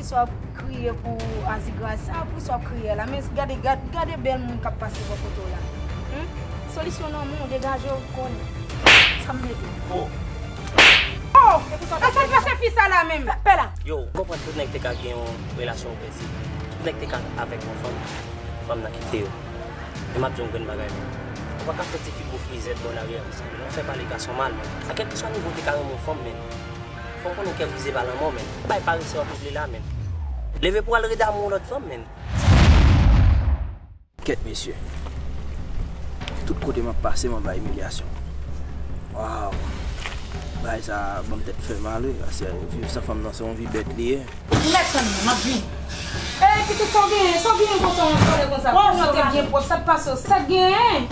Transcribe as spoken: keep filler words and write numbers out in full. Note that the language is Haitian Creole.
Sa w ap kriye pou azigra sa, pou sa w ap kriye la. Men gade, gade, gade bèl moun k ap pase bò kote w la. Humm? Solisyon nan men w, degaje w, kòlè. Sa m mete. Oh! Oh! E sa k pase fi sa la menm? Pè la! Yo, m konprann tout nèg te ka gen yon relasyon opresi. Tout nèg te ka avèk yon fanm, fanm nan kite yo. Men m ap di yon grenn bagay, men. Ou pa ka fè ti figi w frizèt bò lari a, men. Ou fè pale gason mal, men. A kèlkeswa nivo w te ka renmen yon fanm, men. Fò w konnen kè brize pa lanmò, men. Bay parese w ap regle la, men. Leve pou w al rede amou yon lòt fanm, men. Kèt mesye. Tout kote m ap pase, m anba imilyasyon. Waw. Bagay sa ban m tèt fè mal, wi. Paske viv san fanm nan, se yon vi bèt li ye. Ou mèt tann mwen, m ap vini. Ey, pitit, sa w genyen? Sa w genyen konsa, yon kòlè konsa? Kouch ou te byen pwòp, sa k pase w? Sa k genyen?